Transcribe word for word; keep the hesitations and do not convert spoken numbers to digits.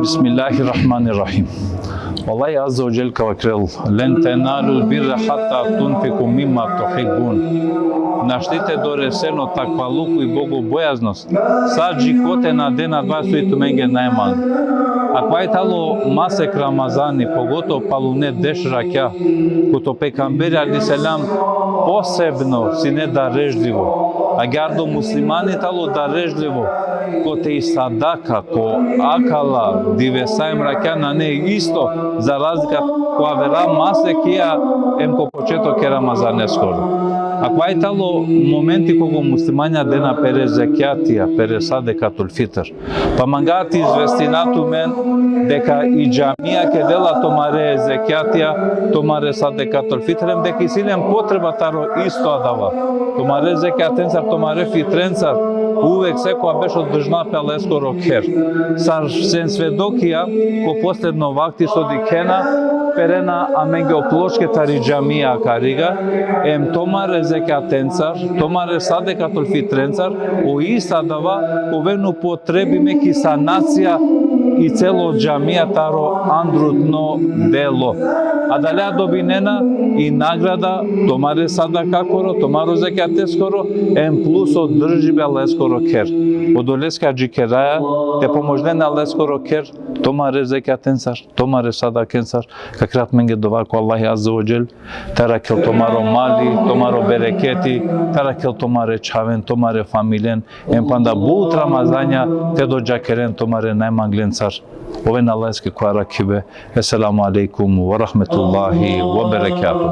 Bismillahirrahmanirrahim. O Allah azze ve dželle ka vakerel: "Len tenalul birre hatta tunfiku mimma tuhibbun." Našti te doresen o takvaluku i bogobojaznost, sa dži kote na den adava so i tumenge najmang. Akava i talo masek Ramazani, pogotovo palune deš rakja, kote o pejgamberi alejhi selam posebno sine darežljivo. Agjaar o muslimani talo darežljivo, kote i sadaka, ko akala divesa em rakja nane isto, za razlika ko avera masekija em ko početok e Ramazaneskoro. Akava i talo momenti koga o muslimanja dena pere zekjatija, pere sadekatul fitr. Pa manga te izvestina tumen deka i džamija kedela tumare zekjatija, tumare sadekatul fitr, em deka isi len potreba taro isto adava. Tumare zekjatencar, tumare fitrencar, uvek sekoja berš održna pe Allaheskoro kher. Sar sen svedokija, ko posledno vakti so dikhena, perena amenge o pločke tari džamija akariga, em tumare zekjatencar, tumare sadekatul fitrencar, o isto adava ka oven upotrebime ki sanacija i celo džamija taro andrutno delo. Adalea dobinena i nagrada tumare sadakakoro, tumaro zekjateskoro, em plus održibe Allaheskoro kher. Odoleske adžikeraja te pomožinen Allaheskoro kher, tumare zekjatencar, tumare sadakencar, ka kera tumenge dova ko Allahi azze ve dželle, te arakhel tumaro mali, tumaro bereketi, te arakhel tumare čhaven, tumare familijen, em panda but Ramazanja te dodžakeren tumare najmanglencar. Oven Allaheske ko arakhibe. Esselamu alejkum ve rahmetullahi ve berekatuhu.